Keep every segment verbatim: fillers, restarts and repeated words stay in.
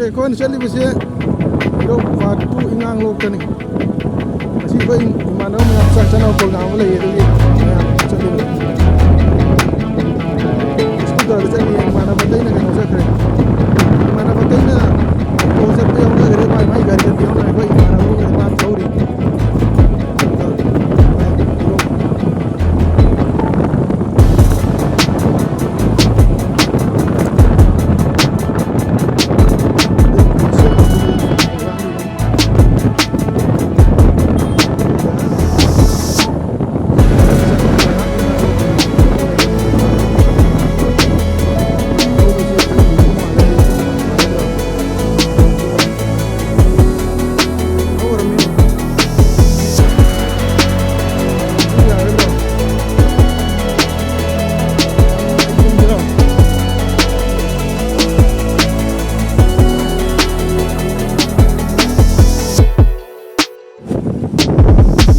ꯑꯩꯈꯣꯏꯅ ꯆꯠꯂꯤꯕꯁꯦ ꯍꯩꯔꯣꯛ part two ꯏꯉꯥꯡ ꯂꯣꯛꯇꯅꯤ꯫ ꯉꯁꯤ ꯑꯩꯈꯣꯏ ꯏꯃꯥꯟꯅꯕ ꯃꯌꯥꯝ ꯆꯥꯛ ꯆꯥꯅꯕ program ꯑꯃ ꯂꯩꯌꯦ, ꯑꯗꯨꯒꯤ ꯃꯌꯥꯝ ꯆꯠꯂꯤꯕꯅꯤ꯫ Scooterꯗ ꯆꯠꯂꯤ, ꯏꯃꯥꯟꯅꯕ ꯑꯇꯩꯅ ꯀꯩꯅꯣ ꯆꯠꯈ꯭ꯔꯦ꯫ ꯏꯃꯥꯟꯅꯕ ꯑꯇꯩꯅ auto ꯆꯠꯄ ꯌꯥꯎꯅꯈ꯭ꯔꯦ, ꯃꯥꯏ ꯃꯥꯏ ꯒꯥꯔꯤ ꯆꯠꯄ ꯌꯥꯎꯅꯈ꯭ꯔꯦ꯫ ꯑꯩꯈꯣꯏ ꯏꯃꯥꯟꯅꯕ ꯑꯃꯒ ꯃꯥ ꯊꯧꯔꯤ꯫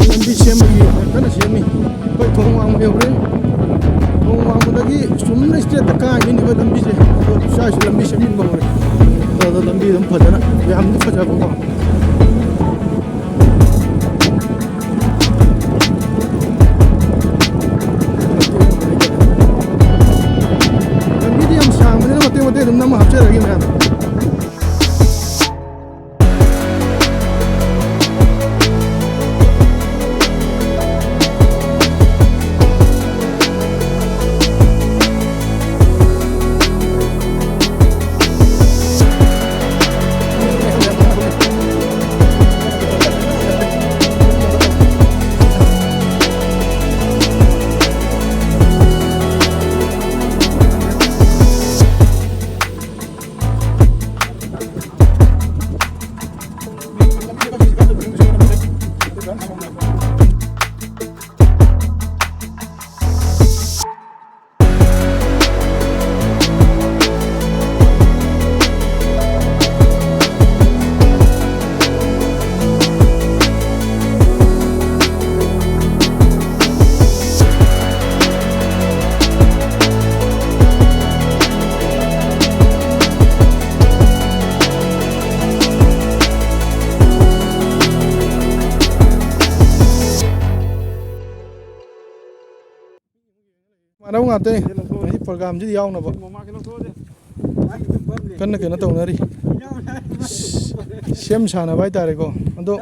ꯂꯝꯕꯤ ꯁꯦꯝꯕꯒꯤ ꯀꯟꯅ ꯁꯦꯝꯃꯤ꯫ ꯑꯩꯈꯣꯏ ꯊꯣꯡ ꯋꯥꯡꯃ ꯌꯧꯔꯦ꯫ ꯊꯣꯡ ꯋꯥꯡꯃꯗꯒꯤ ꯆꯨꯝꯅ straightꯇ ꯀꯥꯈꯤꯅꯦꯕ ꯂꯝꯕꯤꯁꯦ꯫ ꯑꯗꯣ ꯁ꯭ꯋꯥꯏꯁꯨ ꯂꯝꯕꯤ ꯁꯦꯝꯖꯤꯟꯕ ꯍꯧꯔꯦ꯫ ꯑꯗꯣ ꯂꯝꯕꯤ ꯑꯗꯨꯝ ꯐꯖꯅ, ꯌꯥꯝꯗꯤ ꯐꯖꯕꯀꯣ꯫ ꯂꯝꯕꯤꯗꯤ ꯌꯥꯝ ꯁꯥꯡꯕꯅꯤꯅ ꯃꯇꯦꯛ ꯃꯇꯦꯛ ꯑꯗꯨꯝ ꯅꯝꯃ ꯍꯥꯞꯆꯔꯒꯦ ꯃꯌꯥꯝ꯫ ꯀꯥꯟꯅꯕ ꯉꯥꯛꯇꯅꯤ꯫ ꯉꯁꯤ ꯄ꯭ꯔꯣꯒꯥꯝꯁꯤꯗ ꯌꯥꯎꯅꯕ ꯀꯟꯅ ꯀꯩꯅꯣ ꯇꯧꯅꯔꯤ꯫ ꯁꯦꯝ ꯁꯥꯟꯅꯕ ꯍꯥꯏꯇꯥꯔꯦꯀꯣ꯫ ꯑꯗꯣ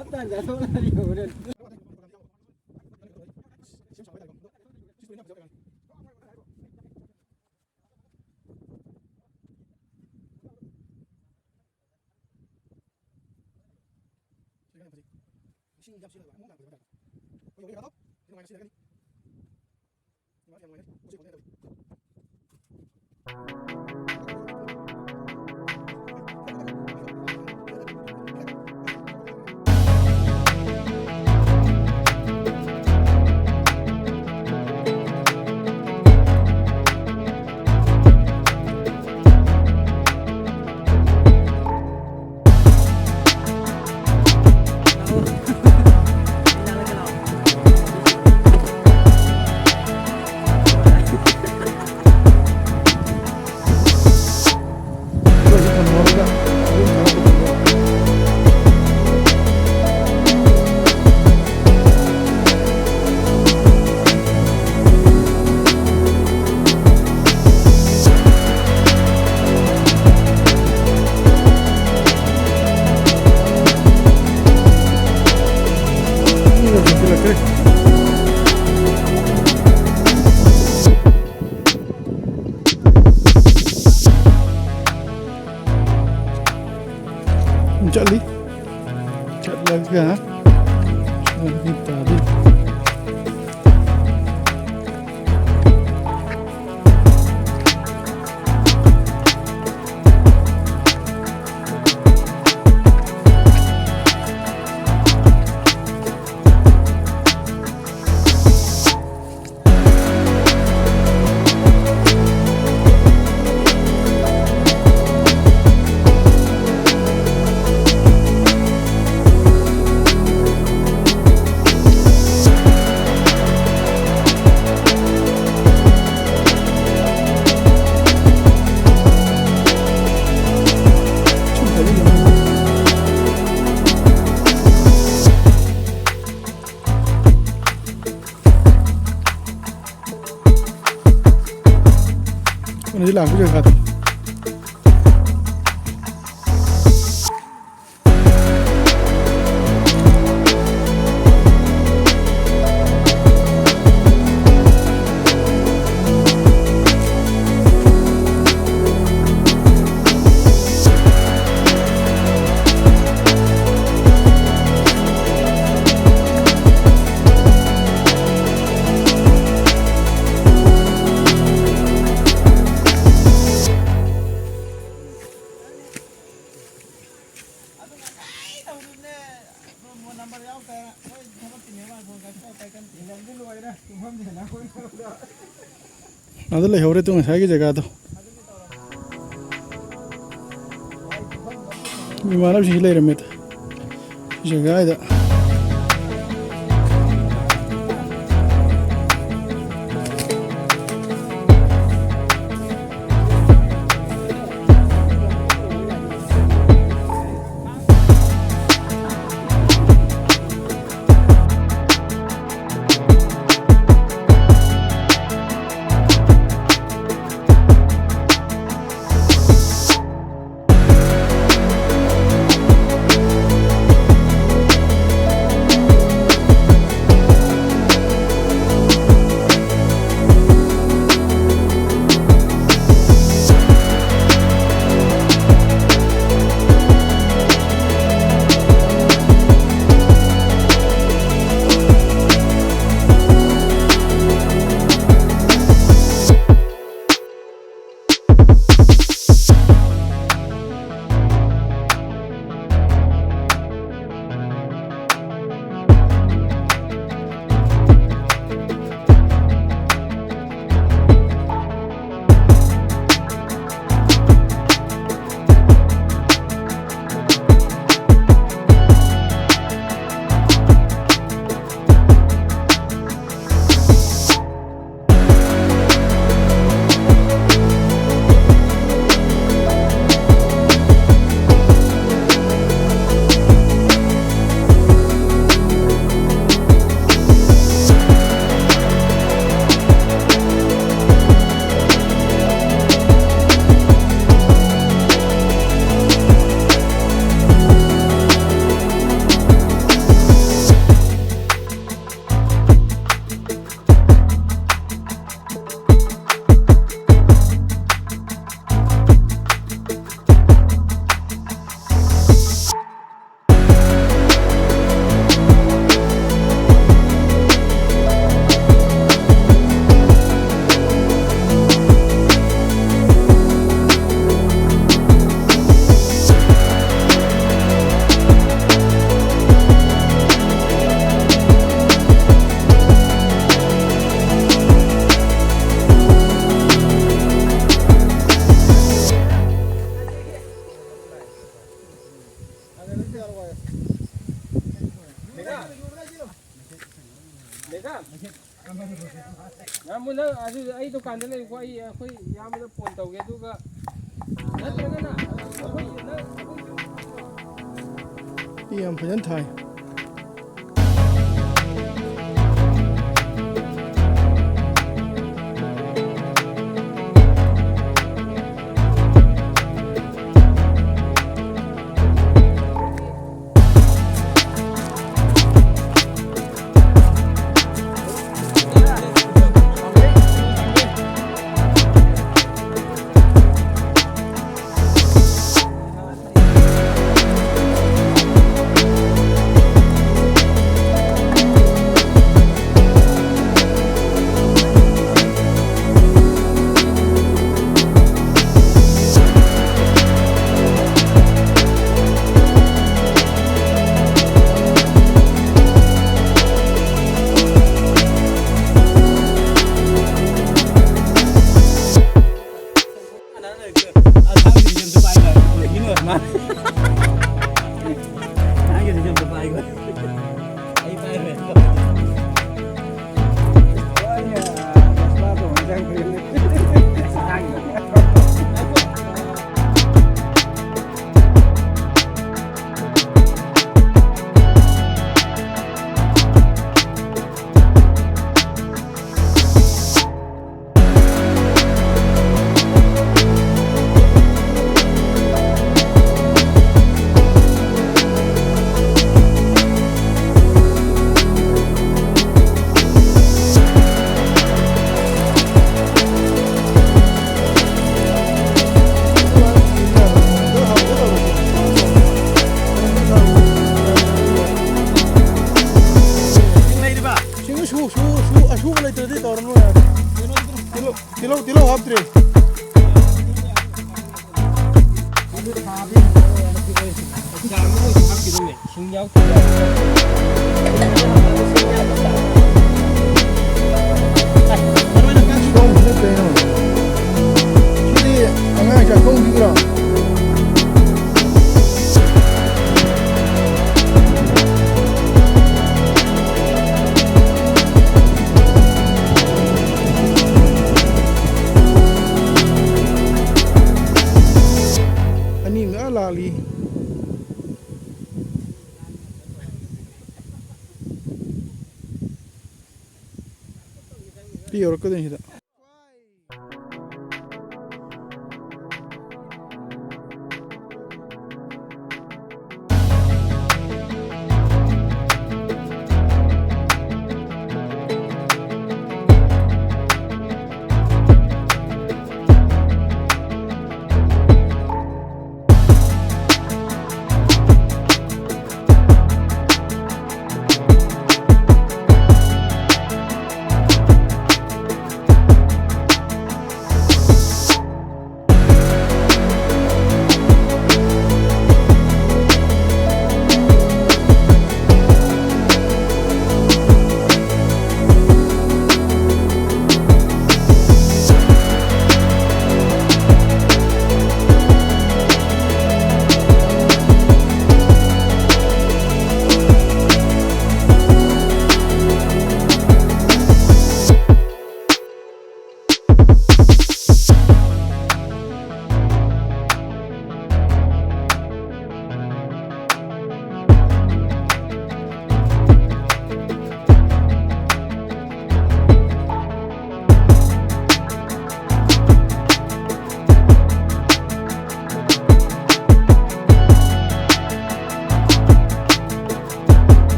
ꯆꯠꯂꯤ꯫ ꯆꯠꯂꯒ ꯁꯣꯝꯒꯤ ꯇꯥꯗꯣꯏꯅꯤ꯫ ꯂꯥꯛꯄ ꯖꯒꯥꯗꯣ꯫ ꯑꯗꯨ ꯂꯩꯍꯧꯔꯦ ꯇꯨ ꯉꯁꯥꯏꯒꯤ ꯖꯒꯥꯗꯣ꯫ ꯏꯃꯥꯟꯅꯕꯁꯤꯡꯁꯤ ꯂꯩꯔꯝꯃꯦꯗ ꯁꯤ ꯖꯒꯥꯗ꯫ ꯏꯌꯥꯝꯕ, ꯅꯪ ꯑꯗꯨ ꯑꯩ ꯗꯨꯀꯥꯟꯗ ꯂꯩꯌꯨꯀꯣ, ꯑꯩ ꯑꯩꯈꯣꯏ ꯏꯌꯥꯝꯕꯗ ꯐꯣꯟ ꯇꯧꯒꯦ, ꯑꯗꯨꯒ ꯅꯠꯇ꯭ꯔꯒꯅ ꯑꯩꯈꯣꯏ ꯅꯪ ꯑꯩꯈꯣꯏ ꯌꯥꯝ ꯐꯖꯅ ꯊꯥꯏ꯫ ꯁꯤꯡ ꯁꯨ-, ꯁꯨ-, ꯁꯨ-, ꯑꯁꯨꯕ ꯂꯩꯇ꯭ꯔꯗꯤ ꯇꯧꯔꯅꯨ ꯌꯥꯔꯦ꯫ ꯇꯤꯜꯍꯧ, ꯇꯤꯜꯍꯧ, ꯇꯤꯜꯍꯧ ꯍꯥꯞꯇ꯭ꯔꯤ꯫ ꯁꯤꯡ ꯌꯥꯎꯗ꯭ꯔꯦ꯫ ꯁꯣꯝꯁꯤꯅ ꯀꯩꯅꯣ? ꯁꯤꯗꯤ ꯑꯉꯥꯡ ꯆꯥꯛꯈꯨꯝꯒꯤꯔꯣ? ꯑꯅꯤ ꯑꯃ ꯂꯥꯛꯂꯤ꯫ ꯁꯤ ꯌꯧꯔꯛꯀꯗꯣꯏꯅꯤ ꯁꯤꯗ꯫